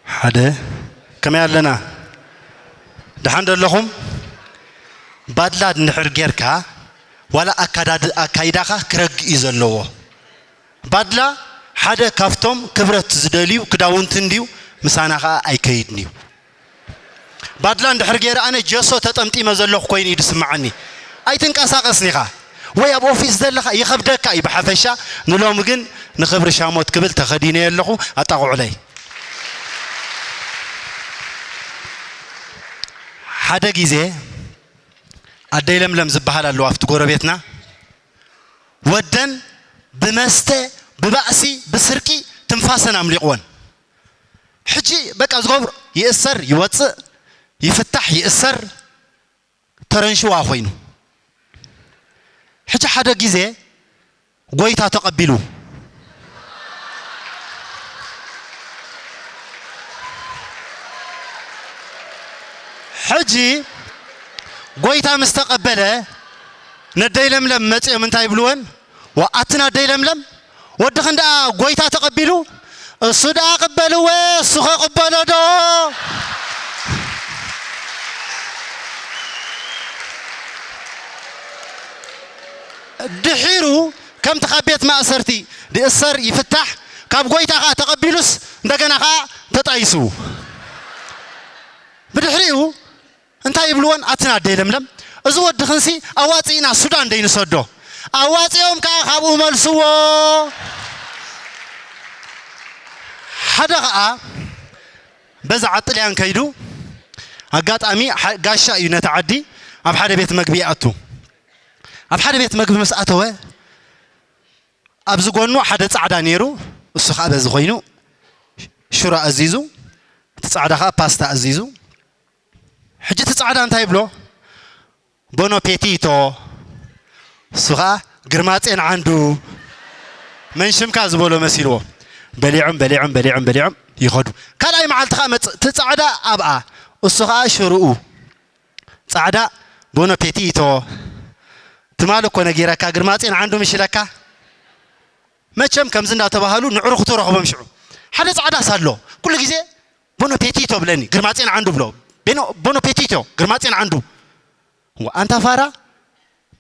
ሓደ፣ ከመይ ኣለና? ደሓን ዶ ኣለኹም? ባድላ እንድሕር ጌርካ፣ ዋላ ኣካዳድ-፣ ኣካይዳኻ ክረግእ እዩ ዘለዎ። ባድላ ሓደ ካብቶም ክብረት ዝደልዩ ክዳውንቲ እንድዩ፣ ምሳና ኸኣ ኣይከይድን እዩ። ባድላ እንድሕር ገይረ ኣነ ጀሶ ተጠምጢመ ዘለኹ ኮይኑ እዩ ዝስምዓኒ። ኣይትንቀሳቐስን ኢኻ። ወይ ኣብ ኦፊስ ዘለኻ ይኸብደካ እዩ ብሓፈሻ። ንሎሚ ግን ንኽብሪ ሻሞት ክብል ተኸዲነዮ ኣለኹ። ኣጣቕዑለይ። ሓደ ግዜ ኣደይ ለምለም ዝበሃል ኣለዋ ኣብቲ ጎረቤትና። ወደን ብመስተ፣ ብባእሲ፣ ብስርቂ ትንፋሰን ኣምሊቕወን። ሕጂ በቃ ዝገብሮ ይእሰር፣ ይወጽእ፣ ይፍታሕ፣ ይእሰር፣ ተረንሽዋ ኮይኑ። ሕጂ ሓደ ግዜ ጎይታ ተቐቢሉ። ሕጂ ጎይታ ምስ ተቐበለ ነደይ ለምለም መጺኦም እንታይ ይብልወን? ዋ፣ ኣትን ኣደይ ለምለም፣ ወድኽን ደኣ ጎይታ ተቐቢሉ፣ እሱ ደኣ ቅበልዎ፣ እሱ ኸ ቅበሎ ዶ? ድሒሩ ከምቲ ካብ ቤት ማእሰርቲ ድእሰር ይፍታሕ፣ ካብ ጎይታ ኸኣ ተቐቢሉስ እንደገና ኸኣ ተጣይሱ። ብድሕሪኡ እንታይ ይብልወን? ኣትን ኣደይ ለምለም፣ እዚ ወድኽንሲ ኣዋጺእና ሱዳን ደይንሰዶ። ኣዋጺኦም ከኣ ካብኡ መልስዎ። ሓደ ኸኣ በዛ ዓጥልያን ከይዱ፣ ኣጋጣሚ ሓ-፣ ጋሻ እዩ ነቲ ዓዲ፣ ኣብ ሓደ ቤት መግቢ ይኣቱ። ኣብ ሓደ ቤት መግቢ ምስ ኣተወ፣ ኣብዚ ጎኑ ሓደ ጻዕዳ ነይሩ፣ እሱ ኸኣ በዚ ኮይኑ ሽሮ ኣዚዙ፣ እቲ ጻዕዳ ኸኣ ፓስታ ኣዚዙ። ሕጂ እቲ ጻዕዳ እንታይ ይብሎ? ቦኖ ፔቲቶ። እሱ ኸኣ ግርማጼን ዓንዱ፣ መን ሽምካ ዝበሎ መሲልዎ። በሊዖም፣ በሊዖም፣ በሊዖም፣ በሊዖም ይኸዱ። ካልኣይ መዓልቲ ኸኣ መጽእ፣ እቲ ጻዕዳ ኣብኣ፣ እሱ ኸኣ ሽርኡ። ጻዕዳ ቦኖ ፔቲቶ። ትማሊ እኮ ነጊረካ፣ ግርማጼን ዓንዱ ምሽ ኢለካ። መቸም ከምዚ እንዳተባሃሉ ንዕሩኽቱ ረኽቦም ሽዑ። ሓደ ጻዕዳስ ኣሎ፣ ኩሉ ግዜ ቦኖ ፔቲቶ ብለኒ፣ ግርማጼን ዓንዱ ብሎ። ቤኖ-፣ ቦኖ ፔቲቶ፣ ግርማጼን ዓንዱ። ዋ፣ ኣንታ ፋራ፣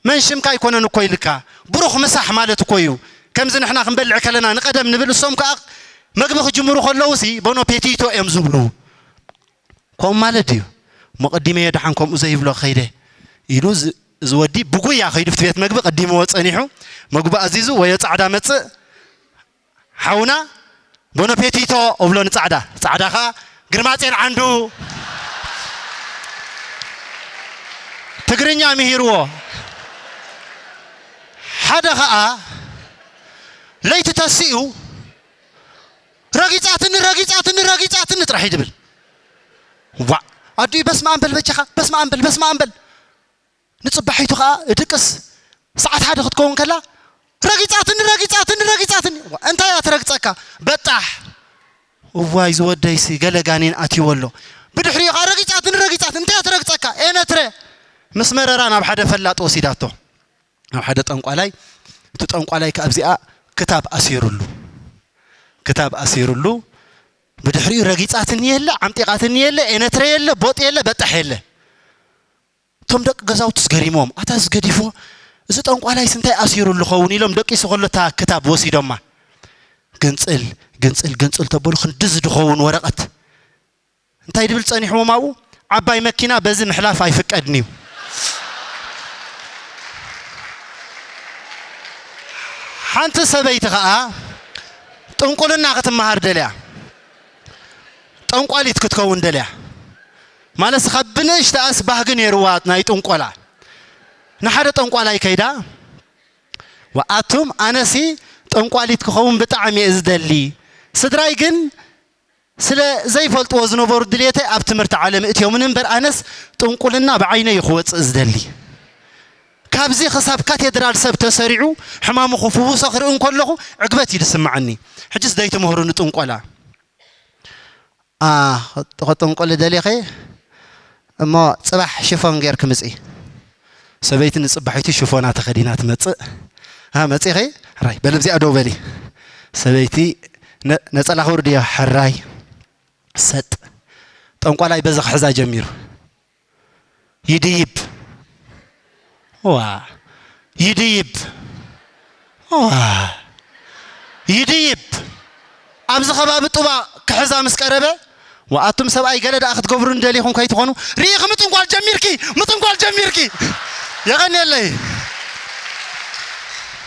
መን ሽምካ ኣይኮነን እኮ ኢልካ። ብሩኽ ምሳሕ ማለት እኮ እዩ። ከምዚ ንሕና ክንበልዕ ከለና ንቐደም ንብል፣ እሶም ከኣ መግቢ ክጅምሩ ከለውሲ ቦኖ ፔቲቶ እዮም ዝብሉ። ከምኡ ማለት ድዩ? እሞ ቀዲመዮ ደሓን ከምኡ ዘይብሎ ከይደ ኢሉ ዝ-፣ እዚ ወዲ ብጉያ ከይዱ ኣብቲ ቤት መግቢ ቀዲምዎ ጸኒሑ፣ መግቢ ኣዚዙ ወዮ ጻዕዳ መጽእ፣ ሓውና ቦኖ ፔቲቶ እብሎ ንጻዕዳ፣ ጻዕዳ ኸኣ ግርማጼን ዓንዱ ትግርኛ ምሂርዎ። ሓደ ኸኣ ለይቲ ተሲኡ ረጊጻትኒ፣ ረጊጻትኒ፣ ረጊጻትኒ ጥራሕ እዩ ድብል። ዋእ! ኣዲኡ በስመ ኣብ በል በጃኻ፣ በስመ ኣብ በል፣ በስመ ኣብ በል። ንጽባሒቱ ኸኣ እድቅስ ሰዓት ሓደ ክትከውን ከላ፣ "ረጊጻትኒ፣ ረጊጻትኒ፣ ረጊጻትኒ!" ዋ፣ እንታይ እያ ትረግጸካ? በጣሕ! እዋይ ዝወደይሲ ገለ ጋኔን ኣትይዎ ኣሎ። ብድሕሪኡ ኸኣ፣ "ረጊጻትኒ፣ ረጊጻትኒ!" እንታይ እያ ትረግጸካ? ኤነትረ! ምስ መረራ ናብ ሓደ ፈላጥ ወሲዳቶ። ናብ ሓደ ጠንቋላይ፣ እቲ ጠንቋላይ ከኣ ኣብዚኣ ክታብ ኣሲሩሉ። ክታብ ኣሲሩሉ፣ ብድሕሪኡ ረጊጻትኒ የለ፣ ዓምጢቓትኒ የለ፣ ኤነትረ የለ፣ ቦጥ የለ፣ በጣሕ የለ። እቶም ደቂ ገዛውትስ ገሪሞም፣ "ኣታ እዚ ገዲፍዎ፣ እዚ ጠንቋላይስ እንታይ ኣሲሩሉ ኸውን?" ኢሎም ደቂሱ ከሎ እታ ክታብ ወሲዶማ። ግንጽል፣ ግንጽል፣ ግንጽል ተበሉ፣ ክንድዚ ድኸውን ወረቐት። እንታይ ድብል ጸኒሕዎም ኣብኡ? "ዓባይ መኪና በዚ ምሕላፍ ኣይፍቀድን እዩ።" ሓንቲ ሰበይቲ ኸኣ ጥንቁልና ክትመሃር ደልያ፣ ጠንቋሊት ክትከውን ደልያ። ማለት፣ ካብ ብንእሽተኣስ ባህጊ ነይርዋ ናይ ጥንቆላ። ንሓደ ጠንቋላይ ከይዳ፣ "ወኣቱም፣ ኣነሲ ጠንቋሊት ክኸውን ብጣዕሚ እየ ዝደሊ። ስድራይ ግን ስለ ዘይፈልጥዎ ዝነበሩ ድሌተይ ኣብ ትምህርቲ ዓለም እትዮምን እምበር፣ ኣነስ ጥንቁልና ብዓይነይ እዩ ክወጽእ ዝደሊ። ካብዚ ክሳብ ካቴድራል ሰብ ተሰሪዑ ሕማሙ ክፍውሶ ክርኢ እንከለኹ ዕግበት እዩ ዝስምዓኒ። ሕጅስ ደይትምህሩኒ ጥንቆላ?" "ኣ፣ ኸጥንቁሊ ደሊኺ? እሞ ጽባሕ ሽፎን ጌርኪ ምጺ።" ሰበይቲ ንጽባሒቱ ሽፎና ተኸዲና ትመጽእ። መፂኸ ሕራይ በል፣ ኣብዚኣ ደው በሊ። ሰበይቲ ነፀላ ክውርድ እያ። ሕራይ ሰጥ። ጠንቋላይ በዚ ክሕዛ ጀሚሩ። ይድይብ ዋ ይድይብ ዋ ይድይብ። ኣብዚ ከባቢ ጡባ ክሕዛ ምስ ቀረበ፣ ወኣቱም ሰብኣይ ገለ ደኣ ክትገብሩ እንደሊኹም ከይትኾኑ፣ ርኢኺ ምጥንቋል ጀሚርኪ፣ ምጥንቋል ጀሚርኪ። የቐንየለይ።